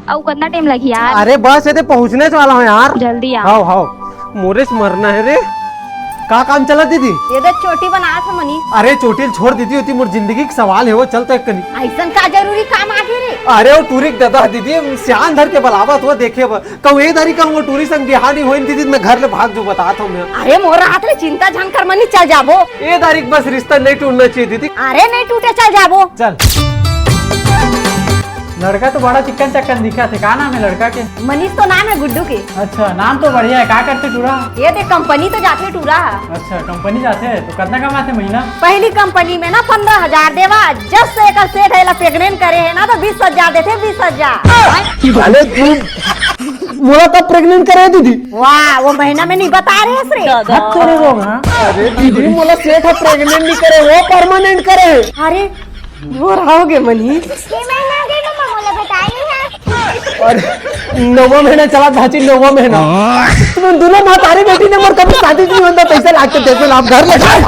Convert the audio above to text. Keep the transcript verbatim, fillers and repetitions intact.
अउ कतना टाइम लगही यार? अरे बस, ये दे पहुँचने वाला हँव यार। जल्दी आ। हाव, हाव। मोरेच मरना हे रे। का काम चलत दीदी? ये दे चोटी बनात हँव मनीष। अरे चोटी ल छोड़ दीदी, ओती मोर जिंदगी के सवाल हे वो, चल तो एक कनी। अइसन का जरूरी काम आगे रे? अरे वो टूरी के ददा दीदी, सियान धर के बलावत हे वो देखे बर। कहूँ ए दारी कहूँ वो टूरी संग बिहाव नइ होय न दीदी, मैं घर ले भाग जहूँ, बतात हँव मैं। अरे मोर रहत ले चिंता झन कर मनीष, चल जाबो। ए दारी के बस रिश्ता नइ टूटना चाहिए दीदी। अरे नइ टूटे, चल जाबो। चल। लड़का तो बड़ा चिक्कन चक्कन दिखत हे, का नाम हे लड़का के? मनीष तो नाम हे गुड्डू के। अच्छा, नाम तो बढ़िया हे। का करथे टूरा? ये दे कंपनी तो जाथे टूरा ह। अच्छा, कंपनी जाथे तो कतना कमाथे महीना? पहली कंपनी में ना पन्द्रह हजार देवय, जब से एकर सेठ एला प्रेग्नेंट करे हे ना तो बीस हजार देथे, बीस हजार। अरे तू मोला कब प्रेग्नेंट करे दीदी? वाह, वो महीना में नइ बता रहे हस रे। हद करे वो, हाँ। अरे दीदी, मोला सेठ ह प्रेग्नेंट नइ करे, वो परमानेंट करे। अरे बोर होगे मनीष। छह महीना हो गए मम्मा, मोला बताए नहीं है। अरे नौवा महीना चलत भांची, नौवा महीना। तुम दोनों महतारी बेटी ने मोर कभी शादी नहीं होता, पैसा लागते, देखो ना, आप घर ले जाओ।